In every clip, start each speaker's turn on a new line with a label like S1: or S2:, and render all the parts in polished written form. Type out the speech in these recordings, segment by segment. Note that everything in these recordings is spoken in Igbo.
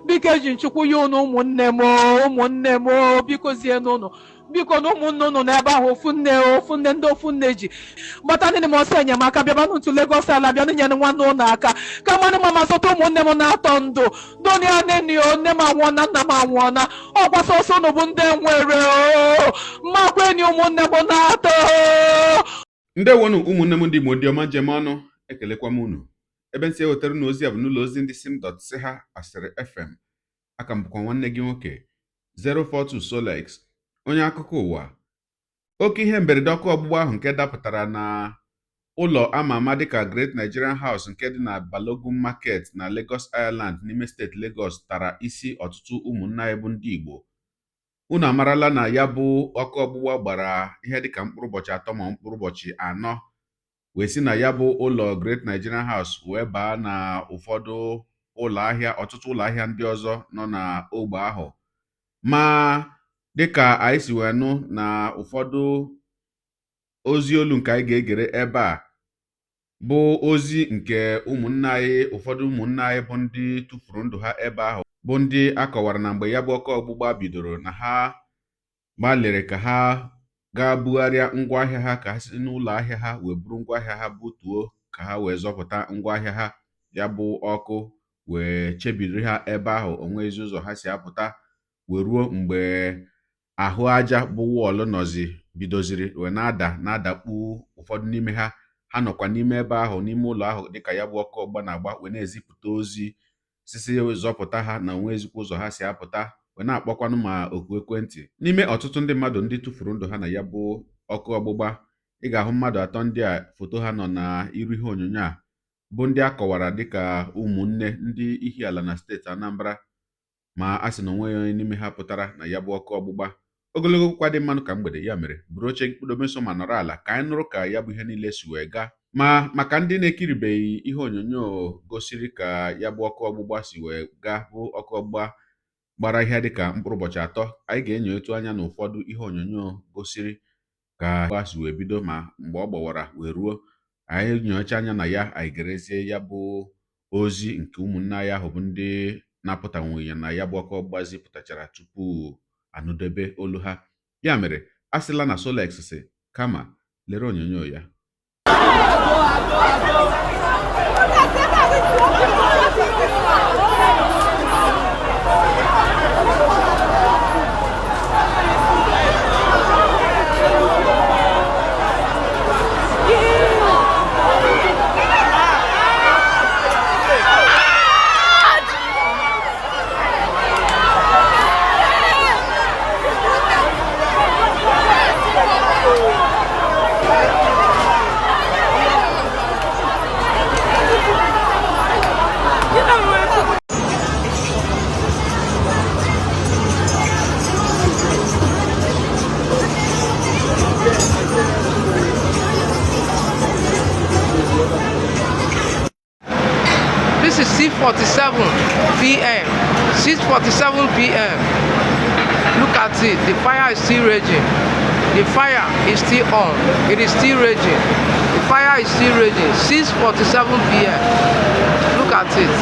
S1: Biko eji nchukwu ya unu ụmụnne m, ụmụnne m, biko zienụ unu, biko na ụmụnne unu n'ebe ahụ, ofu nne, ofu nne, ndị ofu nne ji gbata ndị m ọsọ enyemaka, bịabanụ ntu Lagos ala, bịanụ nyere nwanne ụnụ aka ka mmanụ mama zọta ụmụnne m na-atọ ndụ donia nne o, nne m anwụọna, nna m anwụọna, ọkwa sọsọ unu bụ ndị nwere o mmakwa enyi ụmụnne m na-atọ.
S2: Ndewonu ụmụnne m ndị Igbo, ndị ọma njem ọnụ, ekelekwa m unu. Ebe nsị ewetara unu ozi a bụ n'ụlọ ozi ndị sim dot si ha asịrị FM. Aka m bụkwa nwanne gị nwoke 042 Solex, onye akụkọ ụwa. Oke ihe mberede ọkụ ọgbụgba ahụ nke dapụtara na ụlọ ama ama dịka Great Nigerian House nke dị na Balogun Market na Lagos Island n'ime steeti Lagos tara isi ọtụtụ ụmụnne anyị bụ ndị Igbo. Unu amarala na ya bụ ọkụ ọgbụgba gbara ihe dịka mkpụrụ ụbọchị 3 ma mkpụrụ ụbọchị 4 wee si na ya bụ ụlọ Great Nigerian House wee baa na ụfọdụ ụlọ ahịa, ọtụtụ ụlọ ahịa ndị ọzọ nọ n'ogbe ahụ. Ma dịka anyị si wee nụ na ụfọdụ ozi olu nke anyị ga-egere ebe a bụ ozi nke ụmụnne anyị, ụfọdụ ụmụnne anyị bụ ndị tụfuru ndụ ha ebe ahụ, bụ ndị a kọwara na mgbe ya bụ ọkụ ọgbụgba bidoro na ha gbalịrị ka ha gaa bugharịa ngwaahịa ha, ka ha si n'ụlọ ahịa ha wee buru ngwaahịa ha butuo ka ha wee zọpụta ngwaahịa ha. Ya bụ ọkụ wee chebiri ha ebe ahụ, onwezi ụzọ ha si apụta, wee ruo mgbe ahụ aja bụ wọọlụ nọzi bidoziri wee na-ada na-adakpu ụfọdụ n'ime ha. Ha nọkwa n'ime ebe ahụ, n'ime ụlọ ahụ, dịka ya bụ ọkụ ọgba na-agba, wee na-ezipụta ozi sisi zọpụta ha na onwezikwa ụzọ ha si apụta, wee na-akpọkwanụ ma oku ekwentị. N'ime ọtụtụ ndị mmadụ ndị tụfuru ndụ ha na ya bụ ọkụ ọgbụgba, ị ga-ahụ mmadụ 3 ndị a foto ha nọ na iru ihe onyonyo a bụ ndị a kọwara dịka ụmụnne ndị Ihiala na steeti Anambra, ma a sị na onweghị onye n'ime ha pụtara na ya bụ ọkụ ọgbụgba. Ogologo okwu dị mmanụ ka mgbede, ya mere buru oche mkpụdobe nso ma nọrọ ala ka anyị nụrụ ka ya bụ ihe niile si wee gaa. Ma maka ndị na-ekiribeghị ihe onyonyo gosiri ka ya bụ ọkụ ọgbụgba si wee gaa, bụ ọkụ ọgbụgba gbara ihe dịka mkpụrụ ụbọchị 3, anyị ga-enyo etu anya na ụfọdụ ihe onyonyo gosiri ka ọgbụgba si wee bido ma mgbe ọ gbawara wee ruo. Anyị nyocha anya na ya, anyị gerezie ya bụ ozi nke ụmụnne anyị ahụ bụ ndị na-apụtanwughị ya na ya bụ ọkụ ọgbụgba zipụtachara tupu anụdebe olu ha. Ya mere a sịla na Solex si, kama lere onyonyo ya.
S3: This is 6:47 p.m. 6:47 p.m. Look at it. The fire is still raging. The fire is still on. It is still raging. The fire is still raging. 6:47 p.m. Look at it.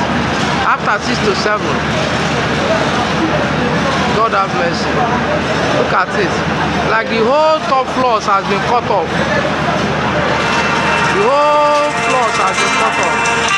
S3: After 6 to 7. God have mercy. Look at it. Like the whole top floors has been cut off. The whole floors has been cut off.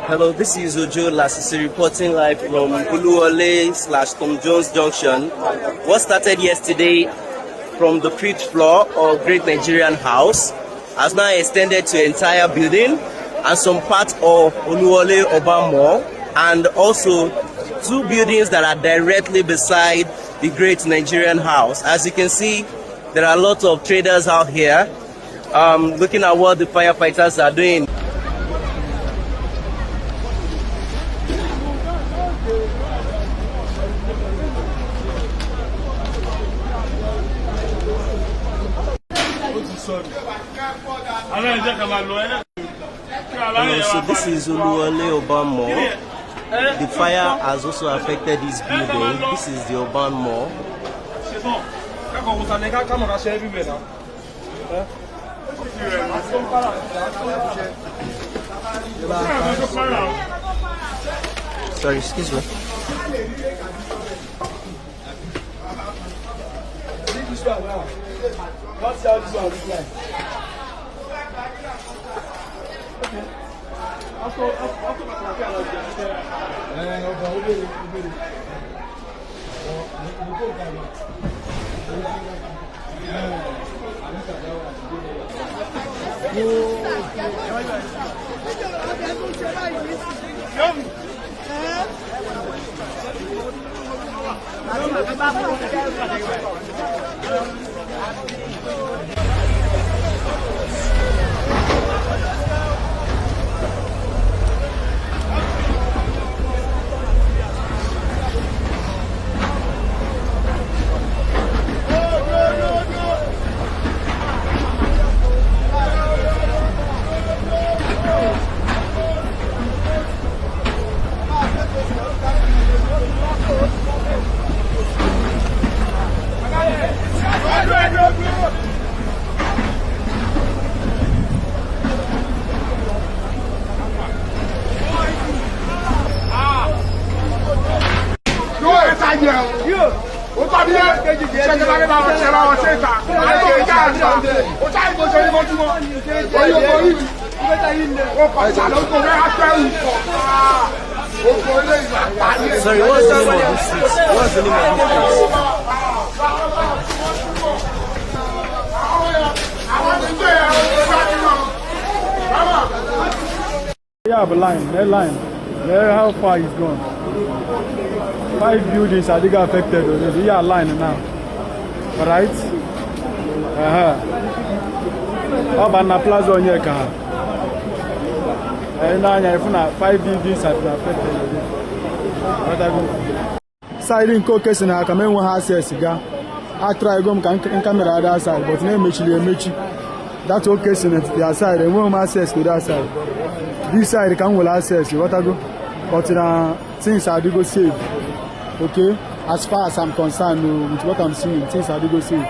S4: Hello, this is Ojo Lasisi reporting live from Oluwole slash Tom Jones Junction. What started yesterday from the fifth floor of Great Nigerian House has now extended to entire building and some part of Oluwole Oba Mall, and also two buildings that are directly beside the Great Nigerian House. As you can see, there are a lot of traders out here looking at what the firefighters are doing. So this is Oluwole Oban Mall. The fire has also affected this building. This is the Oban Mall. Sorry, excuse me. Sorry, what's the name of this street? What's the name of this place?
S5: Yeah, but line, that line. There, how far it's gone. 5 buildings are they affected already. Yeah, line now. Alright? Uh-huh. Obana Plaza Onyeka. And now if 5 buildings have been affected already. Side nke oke si na aka m enweghị access ga. A try go m ka camera that side, but na-emechiri emechi. That oke si na their side, enweghị m access to that side. This side ka m nwere access, ghọtago? But na things adịgo safe. Okay? As far as I'm concerned, with what I'm seeing, things adịgo safe.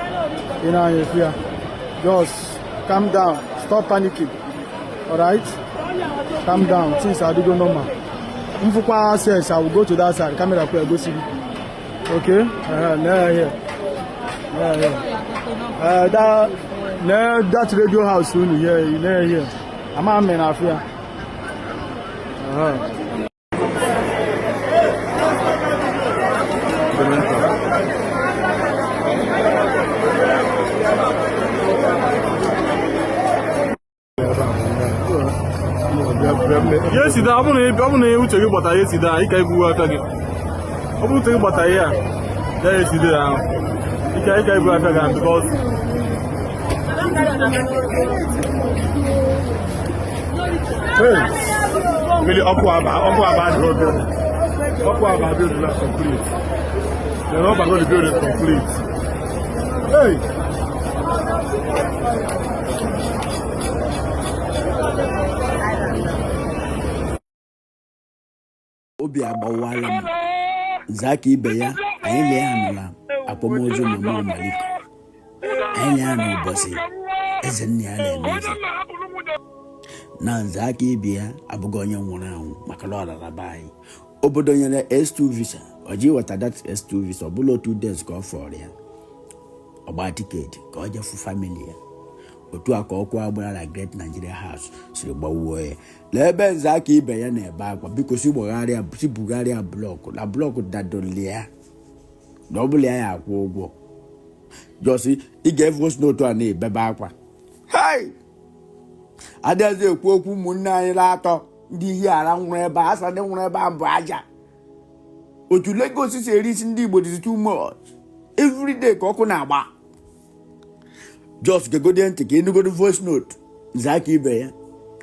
S5: You know, if you just calm down, stop panicking. Alright? Calm down, things adịgo normal. Mfukwa access, I will go to that side. Camera will go see. Okay? Here. Yeah. That radio house here, here. I'm a man of here.
S6: Yesterday, ọ bụrụ na uche gị gbata yesterday, ị ka ibu aka gị. Ọ bụrụ uche gị gbata ihe a, ya yesterday ahụ. Ị ka ibu aka gị because really ọkụ aba adịrọ building. Ọkụ aba building na complete. The rubber go the building complete. Hey!
S7: Obi agbawala m nze aka ibe ya anyị lee ya nụla akwamozu mama Omaliko anyị lee ya n'ụbọchị eze nna ya na-eme eze na nze aka ibe ya abụghị onye nwụrụ anwụ maka na ọ rara be anyị obodo nyere S2 visa ọ ji weta that S2 visa ọ bụla 2 days ka ọ fọrọ ya ọgba tiketi ka ọ jefu family ya Otu a ka ọkụ agbara na Great Nigeria House siri gbawuo ya. Lee ebe nze aka ibe ya na-ebe akwa, biko si gbagharịa, si bugharịa block na block dadolia na ọ bụla ya ya akwụ ụgwọ. Just ị ga-efu n'otu a na-ebebe akwa. Hai, adịghịzi ekwu okwu. Ụmụnne anyị na-atọ ndị ihe ara nwụrụ ebe a, asa ndị nwụrụ ebe a bụ aja. Otu Lagos si eri isi ndị Igbo dịzi too much. Everyday ka ọkụ na-agba. Just gegode ntị ka ịnụgodo voice note nze aka ibe ya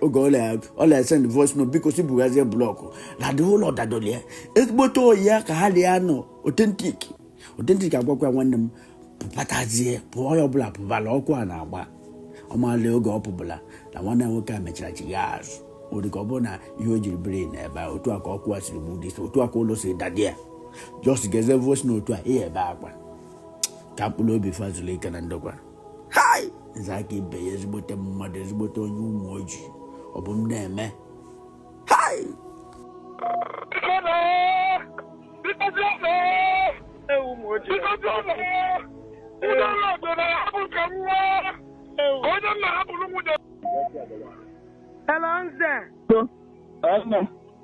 S7: oge ọ na-esend voice note, biko si bughazie block na dị ụlọ dadolie ezigbote oyi ya ka ha lie nọ. Authentic, authentic. Agwakwa nwanne m pụpatazie, pụọ ya ọbụla pụbala, ọkụ a na-agba ọmala. Oge ọ pụbụla na nwanne ya nwoke a mechara chigha azụ, o dị ka ọ bụrụ na ihe o jiri biri na ebe a. Otu a ka ọkụ a siri gbu dị, otu a ka ụlọ siri dadie. Just geze voice note a, ihe ebe akwa ka mkpụrụ obi fazụlụ ike na ndokwa. Hai, nze aka ibe ya, ezigbote mmadụ, ezigbote onye ụmụ ojii. Ọ bụ m na-eme. Hai.
S3: Hello, Nze.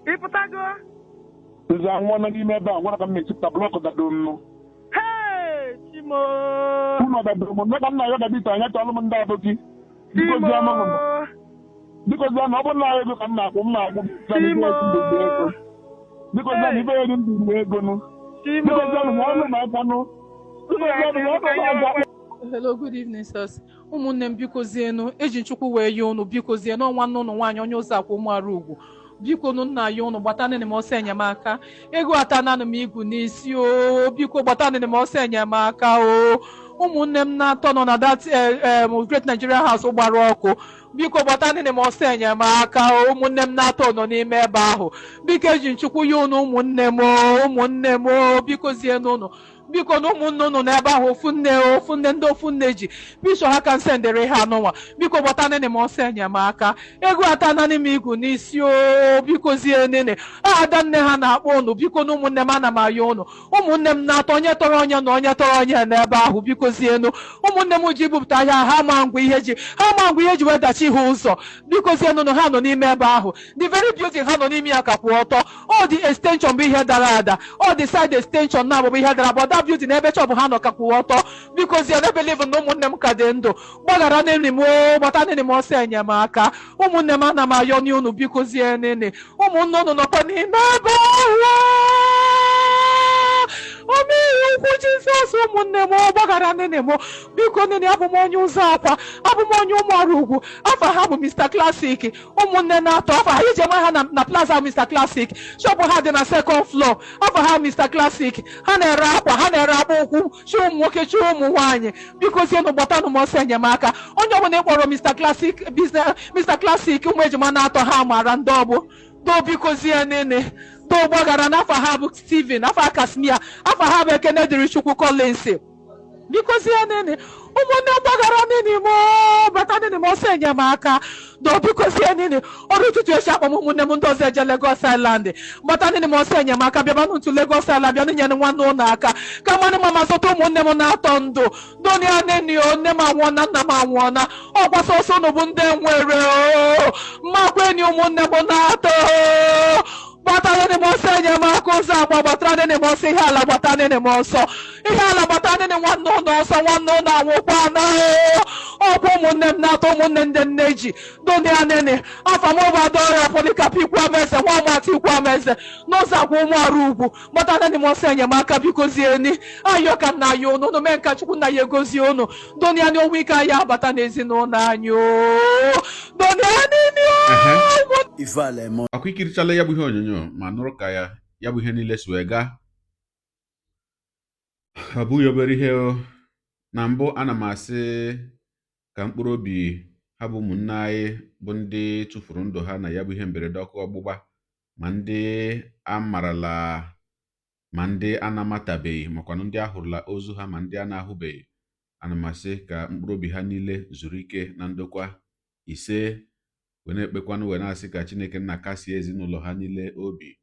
S3: Ị pụtago?
S8: Nze, anwụọ n'ime ebe a nwere ka m na-etipụta block dado m nụ.
S3: Hey, Chimo!
S8: Ụlọ dadoro m nne ka m na-ayọ dabita anya chọọlụ m ndị abụki.
S3: Chimo!
S8: Biko zianụ, ọ bụrụ na ego ka m na-akwụ, m na-akwụ.
S3: Chimo!
S8: Biko zianụ, ibe ya ego ndị Igbo ego nụ.
S3: Chimo!
S8: Biko zianụ, ma ọnụ ma aka nụ. Biko zianụ, ma ọnụ ma aka.
S1: Hello, good evening, sirs. Ụmụnne m, biko zienu, eji Nchukwu wee ye unu, biko zie n'ọnwa nne ụnụ nwaanyị onye ụzọ akwa ụmụara ugwu. Biko nụ, nna ya unu gbatanịnị m ọsọ enyemaka. Ego atananụ m igu n'isi o, biko gbatanịnị m ọsọ enyemaka o. Ụmụnne m na-atọ nọ na that Great Nigeria House gbara ọkụ. Biko gbatanịnị m ọsọ enyemaka o. Ụmụnne m na-atọ nọ n'ime ebe ahụ. Biko, eji Nchukwu ya unu, ụmụnne m o, ụmụnne m o, biko zienu unu. Biko na ụmụnne unu n'ebe ahụ, ofu nne, ofu nne, ndị ofu nne ji bishọ ha ka nsendere ha anụnwa. Biko gbatanịnị m ọsọ enyemaka. Ego atananị m igu n'isi o, biko zie nene ada nne ha na-akpọ unu. Biko na ụmụnne m, ana m ayọ unu, ụmụnne m na-atọ, onye tọrọ onye na onye tọrọ onye n'ebe ahụ. Biko zienu, ụmụnne m ji bupụta ahịa ha ma ngwa ihe ji ha ma ngwa ihe ji wedachi ha ụzọ. Biko zienu na ha nọ n'ime ebe ahụ. The very building ha nọ n'ime ya ka kwụ ọtọ. Ọ dị extension bụ ihe dara ada, ọ dị side extension na abụbụ ihe dara, but that building ebe chọpụ ha nọ ka kwụ ọtọ. Biko zie na believe na ụmụnne m ka dị ndụ. Gbaghara nene m o, gbata nene m ọsọ enyemaka. Ụmụnne m, ana m ayọ n'unu, biko zie nene ụmụnne unu nọkwa n'ime ebe ahụ. Omeihe ukwu Jizọs, ụmụnne m, gbaghara nene m, biko nene. Abụ m onye ụzọ akwa, abụ m onye ụmụọrụ ugwu. Afa ha bụ Mr Classic. Ụmụnne na-atọ, afa ha iji ema ha na plaza Mr Classic, shop ha dị na second floor. Afa ha Mr Classic. Ha na-ere akwa, ha na-ere akpa ụkwụ, chi ụmụ nwoke, chi ụmụ nwaanyị. Biko zienụ, gbatanụ m ọsọ enyemaka. Onye ọbụla ị kpọrọ Mr Classic business, Mr Classic, ụmụ ejima na-atọ ha mara ndị ọbụ do. Biko zie nene do, gbaghara n'afa ha bụ Steven, afa Kasmia, afa ha bụ Ekene dịrị Chukwu Collins. Biko zie nene, ụmụnne, gbaghara nene m, bata nene m ọsọ enyemaka do. Biko zie nene, ọrụ ụtụtụ echi akpọ m ụmụnne m ndị ọzọ eje Lagos Island. Gbata nene m ọsọ enyemaka, bịabanụ ntu Lagos Island, bịanụ nyere nwanne ụlọ aka ka mmanụ mama zọta ụmụnne m na-atọ ndụ donia nene o. Nne m anwụọna, nna m anwụọna, ọkwa sọsọ unu bụ ndị nwere o mmakwa enyi. Ụmụnne m na-atọ, gbatara nene m ọsọ enyemaka. Ụzọ agba, gbatara nene m ọsọ. Ihe ala, gbata nene m ọsọ. Ihe ala, gbata nene nwanne ụlọ ọsọ. Nwanne ụlọ anwụkwa na ọkwa. Ụmụnne m na-atọ, ụmụnne ndị nne ji donia nene. Afa m bụ Adaọrịa Polycarp Ikwuameze, nwa amata Ikwuameze n'ụzọ akwa ụmụarụ ugwu. Gbata nene m ọsọ enyemaka, biko zieni ayọ ka nna ya unu unu mee nka Chukwu nna ya egozie unu. Donia onwe ike anyị abata n'ezinụlọ anyị o, donia nene o.
S7: Ife ala eme.
S2: Ọkwa ikirichala ya bụ ihe onyonyo ma nụrụ ka ya ya bụ ihe niile si wee gaa. Ọ bụghị obere ihe o. Na mbụ, ana m asị ka mkpụrụ obi ha bụ ụmụnne anyị bụ ndị tụfuru ndụ ha na ya bụ ihe mberede ọkụ ọgbụgba, ma ndị amarala ma ndị a na-amatabeghị, makwanụ ndị ahụrụla ozu ha ma ndị a na-ahụbeghị, ana m asị ka mkpụrụ obi ha niile zuru ike na ndokwa. Ise. Wee na-ekpekwanụ, wee na-asị ka Chineke nna kasie ezinụlọ ha niile obi,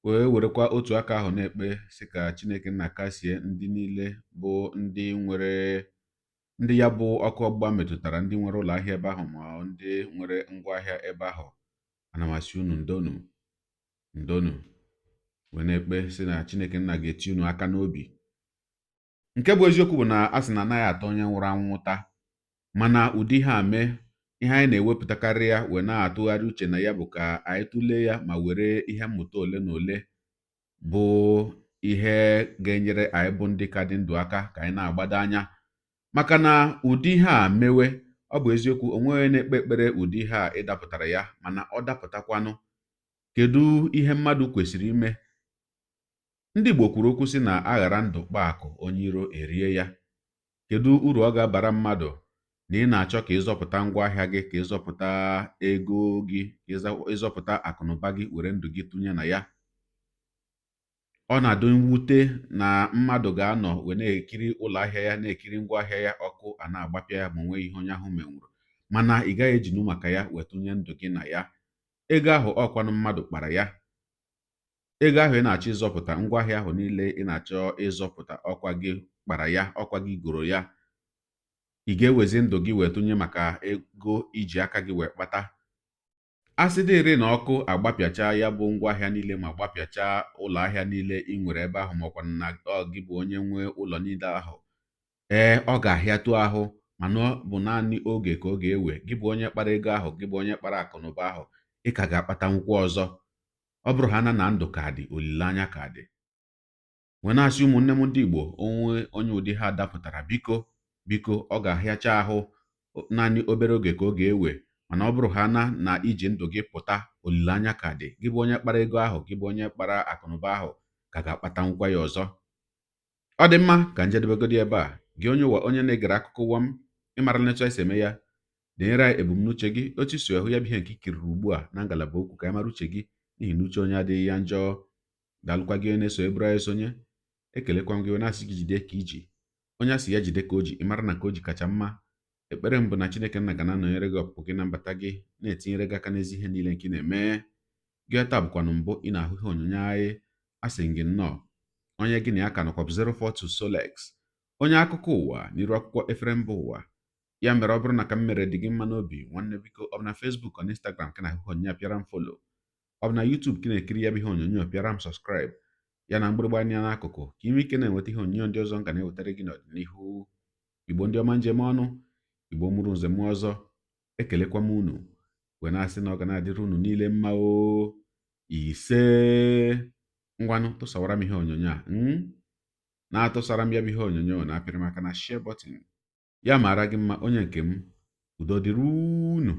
S2: wee werekwa otu aka ahụ na-ekpe sị ka Chineke nna kasie ndị niile bụ ndị nwere Ndị ya bụ ọkụ ọgbụgba metụtara, ndị nwere ụlọ ahịa ebe ahụ ma ndị nwere ngwaahịa ebe ahụ, ana m asị unu ndonu, ndonu, wee na-ekpe sị na Chineke nna ga-eti unu aka n'obi. Nke bụ eziokwu bụ na a sị na anaghị ata onye nwụrụ anwụ ụta, mana ụdị ihe a mee, ihe anyị na-ewepụtakarị ya wee na-atụgharị uche na ya bụ ka anyị tụlee ya ma were ihe mmụta ole na ole bụ ihe ga-enyere anyị bụ ndị ka dị ndụ aka ka anyị na-agbado anya, maka na ụdị ihe a mewe, ọ bụ eziokwu onwe onye na-ekpe ekpere ụdị ihe a ịdapụtara ya, mana ọ dapụtakwanụ, kedu ihe mmadụ kwesịrị ime? Ndị Igbo kwuru okwu sị na aghara ndụ kpa akụ, onye iro erie ya. Kedu uru ọ ga-abara mmadụ na ị na-achọ ka ịzọpụta ngwaahịa gị, ka ịzọpụta ego gị, ka ịzọpụta akụnụba gị, were ndụ gị tụnye na ya? Ọ na-adị mwute na mmadụ ga-anọ wee na-ekiri ụlọ ahịa ya, na-ekiri ngwaahịa ya, ọkụ a na-agbapịa ya, ma onwe ihe onye ahụ menwuru, mana ị gaghị ejinu maka ya wee tụnye ndụ gị na ya. Ego ahụ ọkwanụ mmadụ kpara ya. Ego ahụ ị na-achọ ịzọpụta, ngwaahịa ahụ niile ị na-achọ ịzọpụta, ọkwa gị kpara ya, ọkwa gị goro ya. Ị ga-ewezi ndụ gị wee tụnye maka ego iji aka gị wee kpata? A sị dịrị na ọkụ agbapịacha ya bụ ngwaahịa niile ma gbapịacha ụlọ ahịa niile ị nwere ebe ahụ, maọkwa na ọ gị bụ onye nwe ụlọ niile ahụ, ee, ọ ga-ahịatụ ahụ, mana ọ bụ naanị oge ka ọ ga-ewe. Gị bụ onye kpara ego ahụ, gị bụ onye kpara akụnụba ahụ, ị ka ga-akpata nkwụ ọzọ. Ọ bụrụ ha na na ndụ ka dị, olileanya ka dị. Wee na-asị ụmụnne m ndị Igbo, onwe onye ụdị ha dapụtara, biko, biko, ọ ga-ahịacha ahụ, naanị obere oge ka ọ ga-ewe, mana ọ bụrụ ha na na iji ndụ gị pụta, olileanya ka dị. Gị bụ onye kpara ego ahụ, gị bụ onye kpara akụnụba ahụ, ka ga-akpata nkwa ya ọzọ. Ọ dị mma ka njedebegodi ebe a. Gị onye ụwa, onye na-egere akụkọ ụwa m, ịmara etu anyị si eme ya, denyere anyị ebumnuche gị, otu isi ahụ ya bụ ihe nke ikiriri ugbu a na ngalaba okwu, ka anyị mara uche gị, n'ihi na uche onye adịghị ya njọ. Daalụkwa gị onye na-eso eburu anyị sonye. Ekelekwa m gị, onye asị gị jide ka iji, onye asị ya jide ka o ji, ịmara na nke o ji kacha mma. Ekpere m bụ na Chineke nna ga na-anọnyere gị ọpụpụ gị na mbata gị, na-etinyere gị aka n'ezi ihe niile nke ị na-eme. Gị taa bụkwanụ mbụ ị na-ahụ ihe onyonyo anyị, asị gị nnọọ. Onye gị na ya ka nọkwa bụ 042 Solex, onye akụkọ ụwa n'iru akwụkwọ efere mba ụwa. Ya mere, ọ bụrụ na ka m mere dị gị mma n'obi, nwanne, biko, ọ bụ na Facebook, ọ na Instagram ka na-ahụ ihe onyonyo a, pịara m follow. Ọ bụ na YouTube ka ị na-ekiri ya bụ ihe onyonyo, pịara m subscribe ya na mgbịrịgba anya n'akụkụ, ka ime ike na-enweta ihe onyonyo ndị ọzọ m ga na-ewetara gị n'ọdịnihu. Igbo ndị ọma, njem ọnụ, Igbo mụrụ nze m ọzọ, ekelekwa m unu wee na-asị na ọ ga na-adịrị unu niile mma o. Ise. Ngwanụ, tụsawara m ihe onyonyo a, na-atụsara m ya bụ ihe onyonyo, na-apịrị m aka na share button. Ya mara gị mma, onye nke m. Udo dịrị unu.